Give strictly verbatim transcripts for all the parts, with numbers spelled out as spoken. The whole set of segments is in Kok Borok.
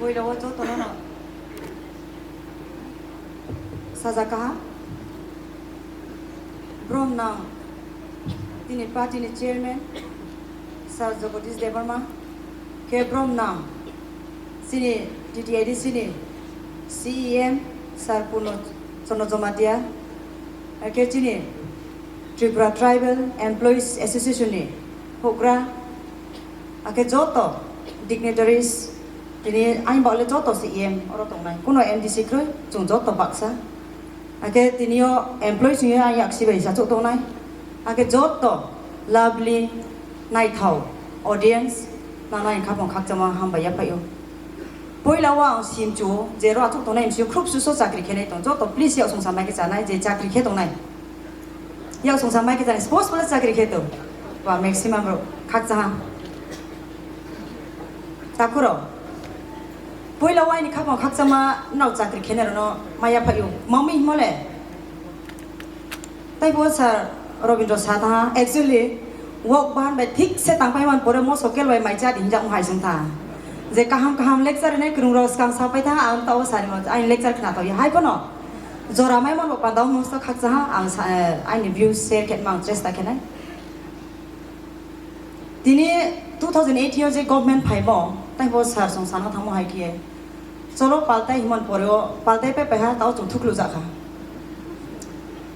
Puila o jotono no sajak kaha. Brom nang tini party ni chairman Sir Jagadish Debbarma, khe brom nang chini T T A D C ni C E M Sir Purno Chandra Jamatia, khe chini Tripura Tribal Employees Association ni houhgra, akhe joto dignitaries, tini ani bagle joto C E M oro tongnai, kuno M D C kwrwi, chwng joto baksa. Akhe tini o employees ni ang yak sibai sa chuk tongnai. Akhe joto lovely, naithao audience, nang nang khapang khakchangma hambai yaphaio. Puila o ang simchu je ro achuk tongnai M C O khrup suso chakri khenai tong, joto please yak songsa mai khe chanai je chakri khe tongnai. Yak songsa mai khe chanai sports pala chakri khe tong. Ba maximum ro khakchangma. Takuro. Puila o ani khapang khakchangma nrao chakri khenai rokno mai yaphaio. Mami himole. Taibo sir Robindra sa tha, actually, wok bahan bai thik se tang pai man pore mo sokel bai mai cha din jak hai sung tha. Je kaham kaham lecture ne krung rok skang sa pai tha, ang tao sari mo, ang lecture khna tao hai kono. Jora mai man bo pandao mo sto khak cha ha, ang sa, eh, aini views share khet mang chesta khenai. Tini two thousand eighteen o je government phaimo, taibo sir song sana thangmo hai khe. Cholo paltai himon pore o, paltai pe peha tao chung thuklu jakha.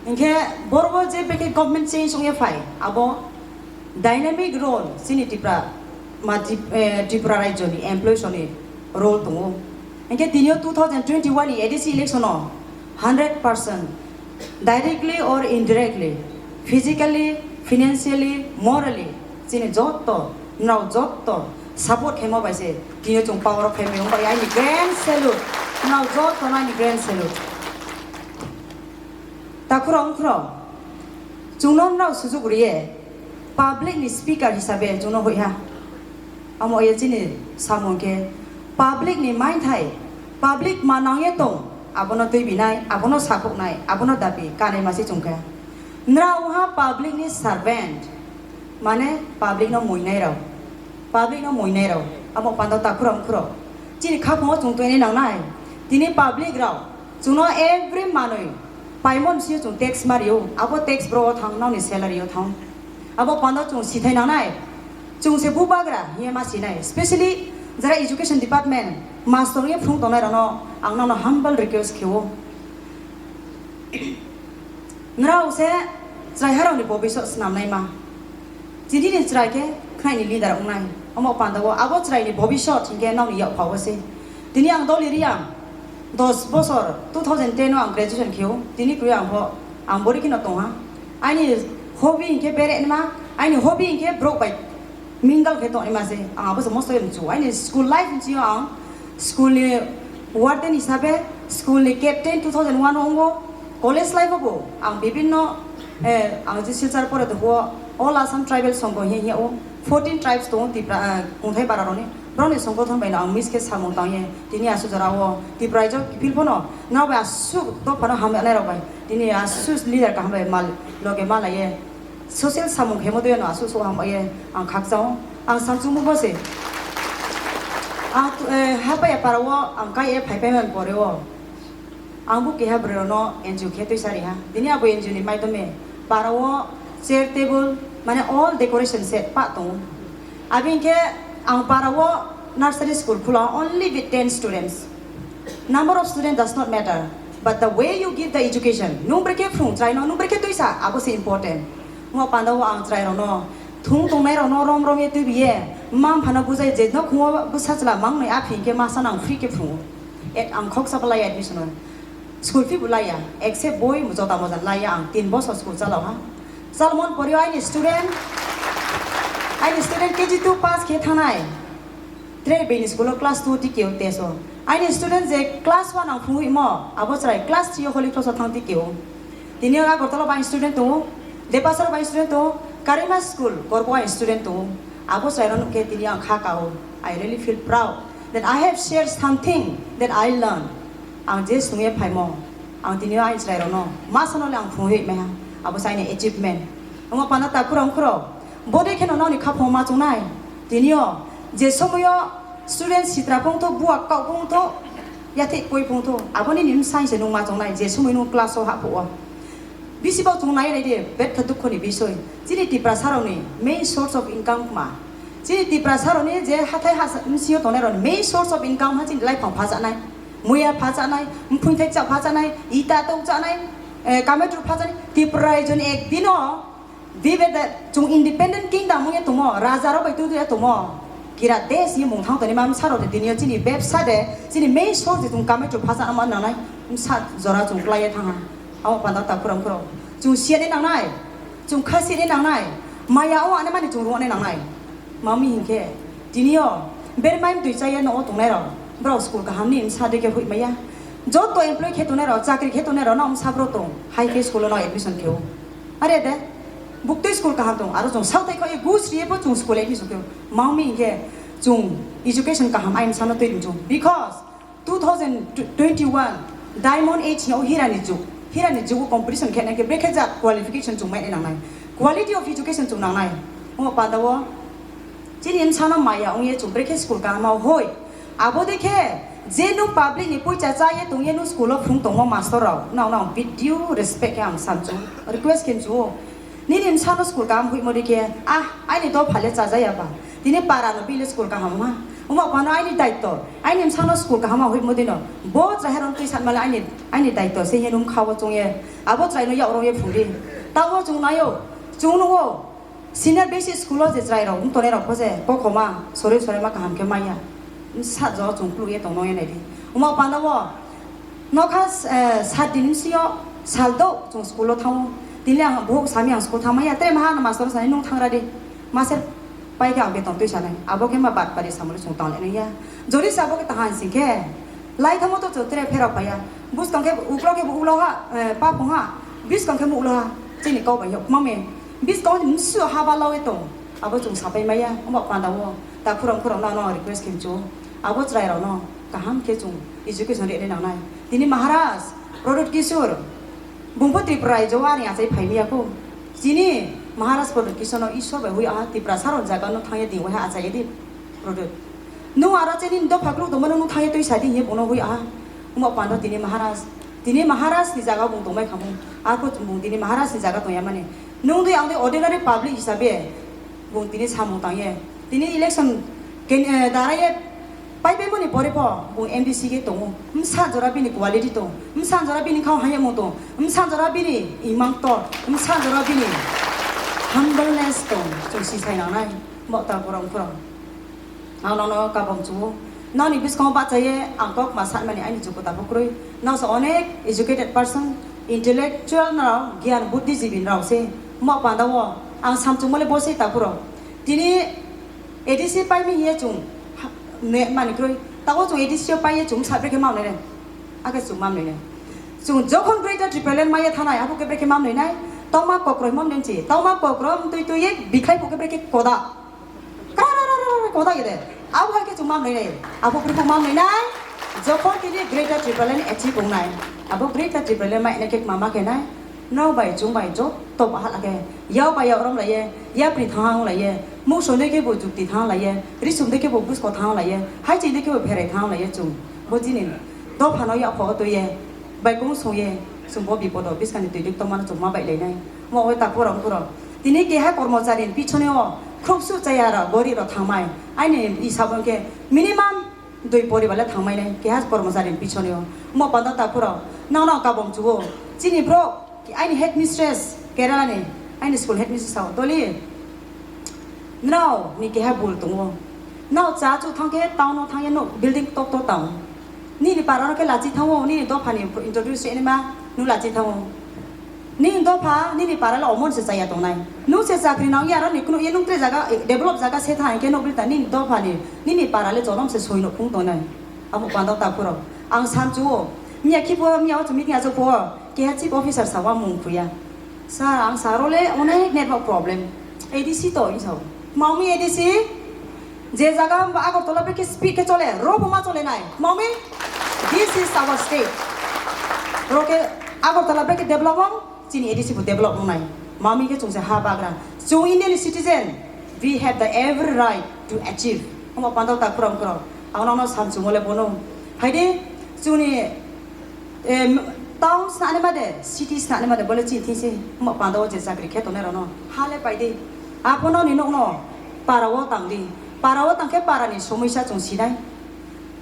Hinkhe borbo je pekhe government change ongya phai, abo dynamic role chini Tripura, ma Trip-, eh, Tripura rajyo ni employees ni role tongo. Hinkhe tini o two thousand twenty-one ni A D C election o hundred percent directly or indirectly, physically, financially, morally, chini jotto, nrao jotto support khaimo bai se tini o chung power o phaimai wng bai ani grand salute, nrao jotto no ani grand salute. Takhurok wngkhorok, chwngno nrao sujuk riye, public ni speaker hisabe chwngno hoiha. Amo ye chini samung khe public ni maithai, public ma nangye tong, abono twi binai, abono sakhoknai, abono dabi kanai masi chwngkha. Nrao wngha public ni servant, mane public no muinai rao, public no muinai rao. Amo panda takhurok wngkhorok, chini khaphang o chwng twinai nangnai, tini public rao chwngno every manwi paimon sio chwng tax mario, abo tax bro o thang, nokni salary o thang. Abo panda chwng sithai nangnai, chwng se bubagra hiya ma sinai, specially jara education department master ye phung tongnai rano ang nono humble request kheo. Nrao se chwrai harokni bobisot swnamnaima. Chini ni chwrai khe khnaini leader wngnai. Omo pandao abo chwraini bobisot hinkhe nokni yakphao se. Tini ang doli riya, dos bosor, two thousand ten o ang graduation kheo. Tini kwrwi ang pho, ang bori kheno tongha. Aini hobby hinkhe berenma, aini hobby hinkhe borok bai mingle khe tongnaima se, ang abo se mosto mchu. Aini school life mchio ang school ni warden hisabe, school ni captain two thousand one o wngo, college life o bo ang bibinno, eh, ang je Silchar pore tongo, All Assam Tribal Sangha hiya hiya o fourteen tribes tongo Tripura, eh, kungthai bara roni, borok ni songgothon bai no ang miss khe samung tang ye, tini asuk jora o Tripura rajyo kiphil bono, nrao bai asuk dophano hamya nai rok bai, tini asuk leader kaham bai mal, loge malai ye. Social samung khe modo yano asuk sok hambai ye ang khakchao. Ang samchungma bo se. Ang tu, eh, hapaiya para o ang kai e phai pai man pore o. Ang bo keha bwrwi rokno N G O khe tuisa riha. Tini abo N G O ni maidome para o chair table mane all decoration set pa tongo. Abi hinkhe ang para o nursery school khula only with ten students. Number of student does not matter, but the way you give the education, nung brekhe phrung chwraino, nung brekhe tuisa, abo se important. Omo pandao ang chwrairokno thung tongnairokno rom rom ye twibiye, mma mphano bujai je no khungo bwsa chwla mangnoi, a phi hinkhe masa nang free khe phrungo. Et ang khoksa bo laiya admission o. School fee bo laiya, except boi jota moja laiya ang tin bosor school chalao ha. Chalmon pore o aini student, aini student K G two pass khe thangnai. Tre bini school o class two tikeo test o. Aini student je class one ang phunugwi mo, abo chwrai class three o Holy Cross o thang tikeo. Tini o Agartala bai student tongo, Depasar bai student tongo, Karima school korbo bai student tongo. Abo chwrai rok nukhe tini ang kha kao. I really feel proud that I have shared something that I learned. Ang je sungye phaimo, ang tini o aini chwrai rokno ma sanole ang phunugwi maiha. Abo se aini achievement. Omo panda takhurok wngkhorok. Bodei kheno nokni khaphang ma chungnai. Tini o je somoyo Student sitra pungtho, buak kau pungtho, yathik koi pungtho. Aboni nim science nung ma chongnai, je sumui nung class o haphuo. Bisi bo chung nai nai di, betha dukho ni bisoi. Chini Tiprasa rok ni main source of income ma. Chini Tiprasa rok ni je hathai hasa, bisi o tongnai rok ni main source of income ha chini lai phang phacha nai. Muya phacha nai, mphung thai cha phacha nai, ita tong cha nai, eh, kametru phacha nai. Tipra raijo ni ek dino Bibe de, chung independent kingdom wngya tongmo, raja rok bai twi twi tongmo. Kira desh ni mung thang toni ma bwsa rok de, tini o chini bebsa de, chini main source de chung kamai chung phacha ma nangnai, bwsa jora chung klai thang ha. Amo panda ta khurang khurang. Chung siya ni nangnai, chung kha siya ni nangnai, maya o ane mani chung rung ane nangnai. Mami hinkhe, tini o bermai twi chaya no o tongnai rok, borok school kaham ni bwsa de khe hui maya. Joto employee khe tongnai rok, chakri khe tongnai rok no bwsa bro tong, hai khe school o no admission khe o. Are de, buktui school kaham tong, aro chung south hai kho, gus riye bo chung school admission khe, mangmi hinkhe chung education kaham aini sano twi chung. Because two thousand twenty-one Diamond Age no hira ni jug, hira ni jug competition khe nai khe brekhe jak qualification chung mai nang nai. Quality of education chung nang nai. Mo panda o chini bwsano maya wngye chung brekhe school kaham hoi. Abo de khe je nung public ni poicha cha ye tong ye nung school o phung tongmo master rok, nang nang with due respect khe ang samchu, request khe chu. Nini bwsano school kaham huimo de khe, ah, aini dopha le chajaya ba. Tini para no bile school kaham ha. Uma pano aini daitto, aini bwsano school kaham huimo de no. Bo chahai ron twi san male aini, aini daitto se ye nung khawo chung ye. Abo chai no yak rong ye phung di. Tabo chung nayo, chung nungo. Senior basic school o je chwrai rok wng tongnai rok bo je kokhoma sori sori ma kaham khe maya. Bwsa jo chung khuluk ye tong nong ye nai di. Omo panda o nokha, eh, sat din bisi o sal do chung school o thango. Tini ang buhuk sami ang school thang maya, tere maha no master sani nung thangra di. Master pai khe ang beton twi sanai. Abo khe ma bat pari samung chung tang le nang ya. Jori se abo khe tahan sing khe. Lai thamo to chwng tere pherok phaiya. Buskang khe uklok khe bo ulo ha, eh, pa phung ha. Biskang khe bo ulo ha. Chini kok bai yok mame. Biskang ni msu ha ba lawi tong. Abo chwng sapai maya. Omo panda o. Ta khurang khurang no, no request khe chu. Abo chwrai rok no kaham khe chwng education ri nang nai. Tini Maharaj, Pradyut Kishore. Bungpho Tripura raijo ani achai phai miya ko. Chini Maharaj Pradyut Kishore no Ishwar bai hui aha Tripura saron jaga no thangya di wai ha achai di. Pradyut. Nung aro chini dopha kluk tongmano nung thangya twi sadi hiye bono hui aha. Omo panda tini Maharaj. Tini Maharaj ni jaga bung tongmai khamu. Ako bung tini Maharaj ni jaga tongya mani. Nung dui ang dui ordinary public hisabe bung tini samung tangye. Tini election ken-, eh, daraye Pai pai mani pore pho bung M D C khe tongo. Msa jora bini quality tong. Msa jora bini khao hayamo tong. Msa jora bini imang to. Msa jora bini humbleness tong. Chwng si sai nang nai. Mo ta borok phoro. Ang nono kabam chuo. Noni biskango bachaye ang kok ma sanmani ani juku tabuk kroi. Nang so onek educated person, intellectual nao, gyan buddhijibi nao se. Mo panda o ang samchung mole bo se ta phoro. Tini A D C pai mi hiye chwng ha-, ne mani kroi. Tago chwng A D C o pai ye chwng sa brekhe mam nai. Ake chwng mam nai. Chwng jokhon Greater Tipraland maya thanai, abo ke brekhe mam nai. Tongma kokroi mam nai chi. Tongma kokrom tui tui ye bikhai bo ke brekhe koda. Kra ra ra ra ra koda gede. Abo hai ke chwng mam nai. Abo brekhe mam nai. Jokhon tini Greater Tipraland achieve ong nai. Abo Greater Tipraland mai ne ke mama ke nai. Nok bai chwng bai joto bahal age. Yak bai yak rom lai ye, yapri thang lai ye, muk song de khe bo jukti thang lai ye, ri song de khe bo busko thang lai ye, hai ching de khe bo pherai thang lai ye chwng. Bo chini dophano yak pho to ye, bai kung song ye, chwng bo bipodo biskani twi dik tongmano chwng ma bai lai nai. Mo oi ta pura pura. Tini keha kormochari ni pichone o khuk su chaya ra gori ro thang mai. Aini hisab hwn khe minimum Dui poribar le thangmai nai, keha kormochari ni pichonio. Omo panda ta phuro, nang nang kabom chuo. Chini bro, aini headmistress, Kerala ni, aini school headmistress sao, Doli, nrao ni keha bul tongo. Nrao cha chu thang khe town o thang ye no building tok tok town. Nini para no khe lachi thango, nini dopha ni introduce ni ma, nu lachi thango. Nini dopha, nini para le omon se chaya tongnai. Nung se chakri nang ya, aro ni kunu ye nung tre jaga, eh, develop jaga se thang ke nokri ta nini dopha ni, nini para le chonong se soi no phung tongnai. Abo panda ta phuro. Ang san chuo. Miya khipo, miya o chumi ni ajo po. Keha chief officer sawa mung phuya. Sir, ang saro le onek network problem. A D C to, in sao. Maumi A D C? Je jaga Agartala brekhe speed khe chole, ro bo ma chole nai. Mami, this is our state. Ro khe Agartala brekhe develop ong, chini A D C bo develop ong nai. Mami khe chwng se ha bagra. Chwng Indian citizen, we have the every right to achieve. Omo panda ta khurang khurang. Ang nono samchungo le bono. Phaidi, chwngni, em, town snani made, city snani made, bole chini thingsi, mo panda o je chakri khe tongnai rokno. Ha le paidi. Apono ni nokno, para o tangdi. Para o tangkhe para ni somosya chwng sinai.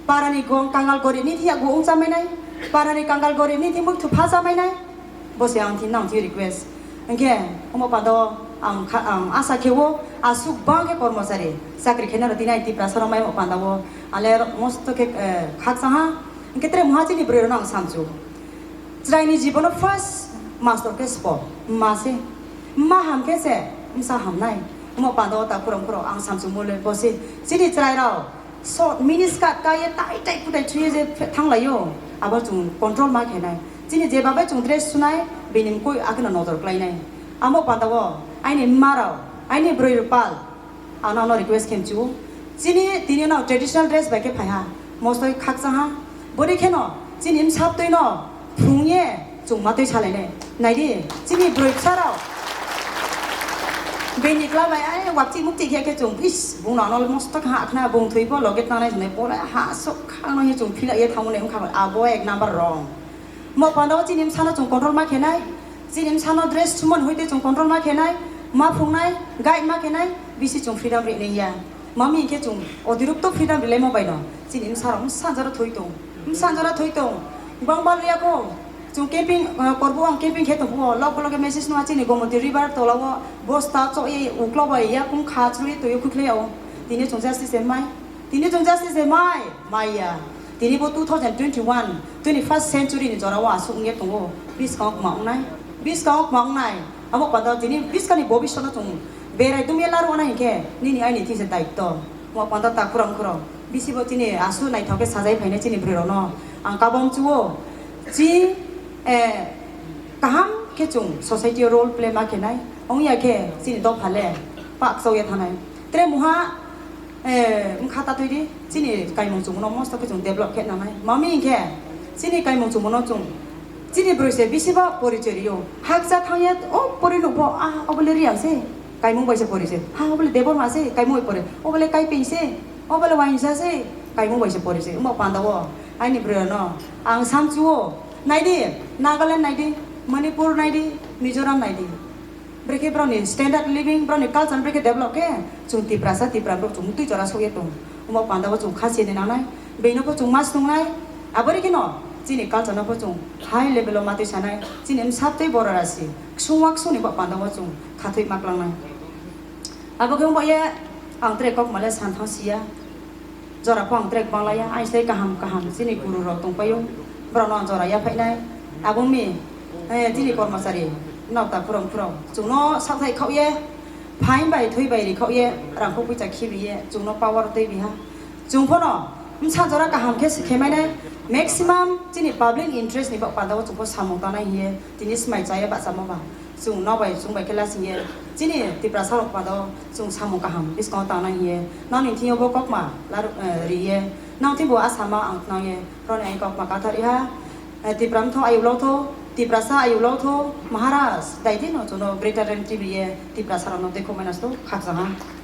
Para ni gong kangal gorib ni thia gu ung chamai nai. Para ni kangal gorib ni thi muk thu pha chamai nai. Bo se ang thi nang thi request. Hingkhe omo panda o ang kha-, ang asa khe o aswk bang khe kormochari chakri khe naro tini ai Tiprasa rok mai omo panda o ale mosto khe, eh, khakchang ha. Hingkhe tere muha chini bwrwi rok no ang samchu. Chwrai ni jibono first master khe spo, ma se. Ma ham khe se, msa ham nai. Omo panda o ta khurang khurang ang samchu mole bo se. Chini chwrai rok So, mini skirt kaiye tai tai kutai chuye je phe-, thanglaio, abo chwng control ma khenai. Chini je babai chwng dress sunai, bini mkui akheno nojor klainai. Amo panda o, aini mma rao, aini bwrwi rupal, ano ano request khe mchu. Chini tini no traditional dress bai khe phaiha, mostoi khakchangha. Bori kheno, chini msap twi no, Phungye chwng ma twi salainai. Naidi, chini bwrwi bwsarok bini kla bai ai wakchi mukti khe khe chwng, is, bung no ano mosto kha khna bung thwi bo loge tangnai hwnwi pore ha sok khangno he chwng phila ye thangmani wngkha abo ek number wrong. Mo panda o chini msano chwng control ma khenai, chini msano dress sumon hoite chwng control ma khenai, ma phungnai, guide ma khenai, bisi chwng freedom ri nai ya. Mami hinkhe chwng otirokto freedom rilaimo baino. Chini msarok msanjaro thoi tong. Msanjaro thoi tong. Bang bal riya ko. Chwng camping, uh, korbo ang camping khe tongphuo. Lok lok message nwa chini Gomoti river tola o bosta chok ye uklo bai ya kum kha churi to ye khukhle o. Tini chwng justice mai. Tini chwng justice mai. Maya. Tini bo two thousand twenty-one, twenty-first century ni jora o aswk wngye tongo. Biskang o kma wngnai. Biskang o kma wngnai. Abo kotor tini biskani bobiswt no chwng Berai dumya laro wana hinkhe nini aini thingse daitto. Mo panda ta khurang khurang. Bisi bo chini asu naithok khe sajai phainai chini bwrwi rokno. Ang kabong chuo. Chi, eh, kaham khe chwng society o role play ma khenai. Ongya khe chini dopha le pak chokya thanai. Tre muha, eh, wngkha ta twi di. Chini kaimung chumungno mosto khe chwng develop khe nangnai. Mami hinkhe chini kaimung chumungno chwng chini bwrwi se bisi ba porichoi rio. Hakcha thangya o pori nukbo, ah, obole Riang se, kaimung bai se pori se. Ha, obole Debbarma se, kaimung bai pori. Obole Kaipeng se, obole Waingsa se, kaimung bai se pori se. Wngbo panda o aini bwrwi no ang samchuo. Naidi, Nagaland naidi, Manipur naidi, Mizoram naidi. Brekhe borokni standard living, borokni culture brekhe develop khe, chwng Tiprasa, Tipra borok chwng twi jora sokya tong. Omo panda o chwng kha sini nangnai, beino bo chwng mas nungnai, abori kheno chini culture no bo chwng high level o matwi sanai, chini msap tei bora rasi, ksung wak sungni bo panda o chwng khathwi maklangnai. Abo khe wngbo ye ang tere kok male santhang siya. Jora phang trek banglaya, aisle kaham kaham chini guru rok tongpaio, borok no jora yaphainai. Aboni, eh, chini kormachari, nokta khurang khurang, chwngno sakthai khauye, phain bai thwi bai ri khauye, rangkho puisa khibiye, chwngno power twi biha. Chwng phano, msa jora kaham khe se khemainai, maximum chini public interest ni ba panda o chwng pho samung tangnai hiye, tini swmai chaya bachama ba. Chwng nok bai chwng bai khe lasing ye chini Tiprasa rok pado chwng samung kaham bwskango tangnai hiye nokni thing yo bo kokma laru, eh, riye nokni thing bo asama ang tnang ye roni ai kokma kathar iha, eh, Tipra mtho ayuk lok tho Tiprasa ayuk lok tho Maharaj daidi no chwngno greater than T V ye Tiprasa rok no tei khok mainas to khakchang ha.